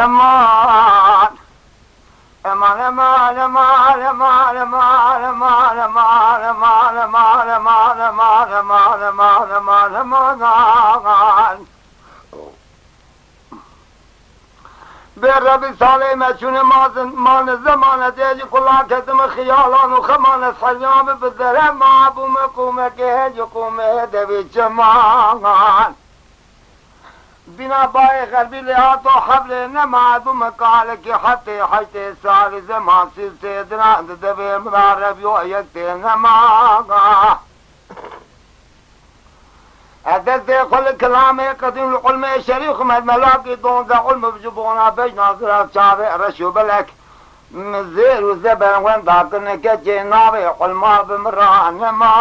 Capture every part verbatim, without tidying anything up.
Eman! Eman, eman, eman. Bê Rebî salê me çûne mazin, mane zemane dê ji kula ketime xiyalan û xeman ez henya bi bi zere ma bûme qûmekê ji qûmê devê çeman. Bîna bayê xerbî lê hato hevlê nema bûme kalekî hetê heştê salî zeman sî sê diran di devê min a rebiyo yek tê nema. Ez destê xwe li kilamê qedîm li qulmê şerîf xim ez melakî donze qulm bi ji bona bejna zira çavê reş û belek min zêr û zeber wenda kirine keçê navê qulma bi min ra nema.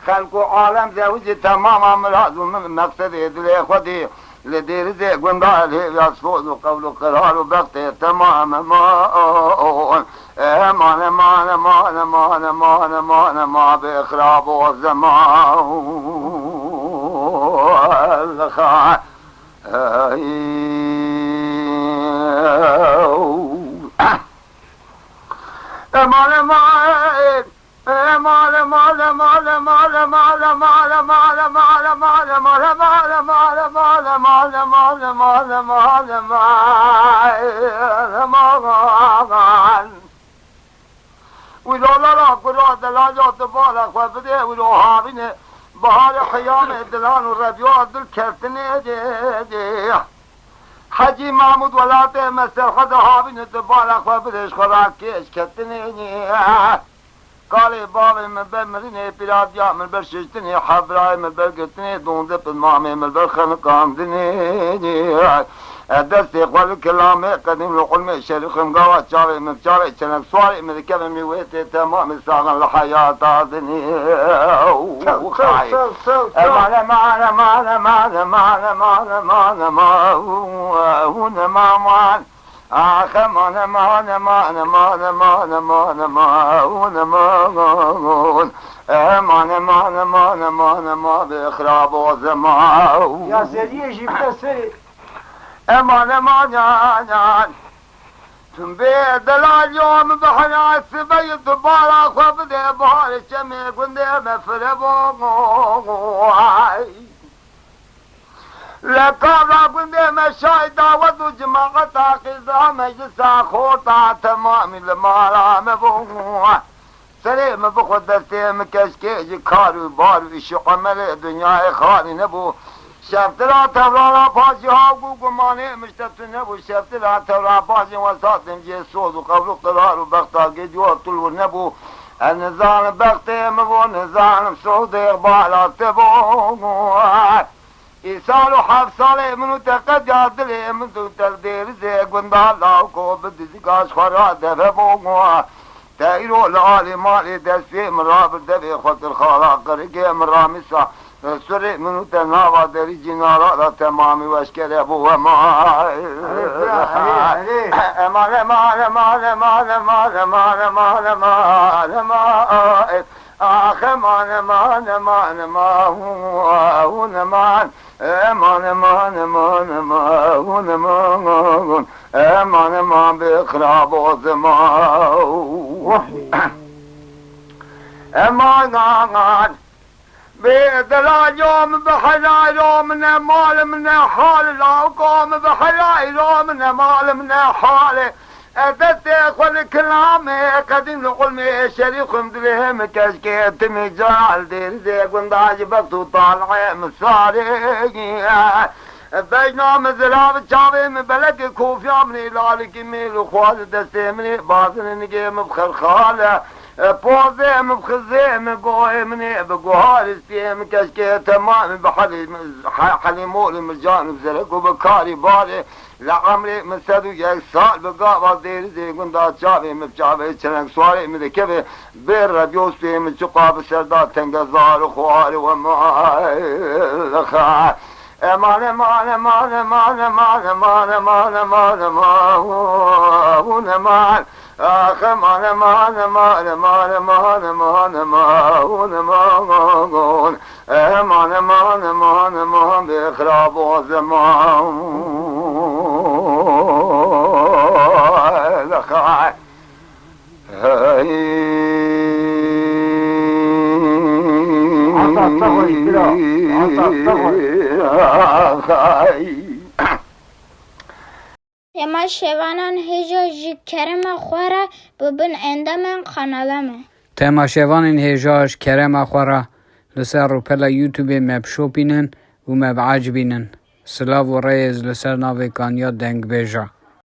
Xelk û alem zewicî temama mirad û min meqsedê dilê xwedî. Li dêrizê gunda lêviya soz û qewl û qerar û bextê temam eman. Eman, eman, eman, eman, eman, eman, eman, bê xirab û zeman. Eman, eman. Wî lolara gura delal ya tu bala xwe bidê, wî lo havîne baharê heyamê dilan û rebiya dil kestinê dê, dê. Hecî Mahmûd welatê me serhede havîne tu bala xwe bidê, ji xwe rakêş ketinê. Kalê bavê min ber mirinê, pîradiya min ber şiştinê, hevrayê min ber girtinê, donze pil mamê min ber xenikandinê. Ez destê xwe li kilamê qedîm li qulmê şerîxim gava çavê min çavê çenek suarê min dikevim wê tê temamê saxin li heyata dinê. Eman, eman, eman, eman, eman, eman, eman, eman, eman, eman, eman, eman, eman. Ax, eman, eman, eman, eman, eman, eman, eman, eman, eman. Eman, eman, eman, eman, eman, bê xirab o zeman. Ya zeriyê jî bide serê. Eman, eman, yan, yan. Tüm bê delal ya min bi hela sibeyê tu bala xwe bidê, baharê çemê gundê me fire bo. Ay. Li kavra gundê me şahî dawet û cemaeta qîza meclisa xorta temamî li mala me bû. Serê min bixwe destê min keşkê ji kar û bar û îş û emelê dinyayê xalî nebû. Şeftira tevlana pajî hav û gumanê min ji te tu nebû. Şeftira tevra pajî wesatên cê soz û qewlû qirar û bexta gê ciwa tu li wir nebû. Ez nizanim bextê min bo, nizanim soz ê bala te bo. Îsal û heft salê min û te qediya dilê min tu te li dêrizê gunda lawko bi dizîka ji xwe ra deve bo. Te îro li alî malê destê min rabir devê xwe kir xala qirikê min ramîsa. Surê min û te nava derî cînara da temamî weşkere bo wema. Erê, bira, erê, erê. Eman, eman, eman. Ax, eman, eman, eman, eman, eman, eman. Eman, eman, eman, eman, eman, eman. Eman, eman, bê xirab o zeman. Wahî. Eman, eman. Bê delal ya min bi helal ya min e, mal min e, hal lawka min bi helal ya min e, mal min e, hal e. Ez destê xwe li kilamê qedîm li qulmê şerî xwim dilê min keşkê timî cara li dêrizê gunda ji bextû talihê min sarê. Bejna min zirav çavê min belekê kofiya min ê lalikî mêl û xwaz destê min ê bazin nigê min bi xerxale. Pozê min bi xizê min goyê min ê bi guhar stiyê min keşkê temamî bi helî, he-, helî molî min can û bi zerek û bi karî barê. Li emrê min sed û yek sal bi gava dêrizê gunda çavê min bi çavê çenek suarê min dikeve, bê rebyo stûyê min çiqa bi serda tengezar û xuar û eman. Eman, eman, eman, eman, eman, eman, eman, eman, eman, eman, eman, eman. Ax, mane, mane, mane, mane, mane, mane, mane, mane, mane, mane, mane, mane, mane, mane, bê xirabo zeman. Hey. Ata, ata, ata, ata, ata. Hey. Temaşevanan hêja ji kerema xwe re bibin endamên kanala me. Temaşevanên hêja ji kerema xwe re li ser rûpela YouTubeê me bişopînin û me biecibînin. Silav û rêz li ser navê Kanya Dengbêja.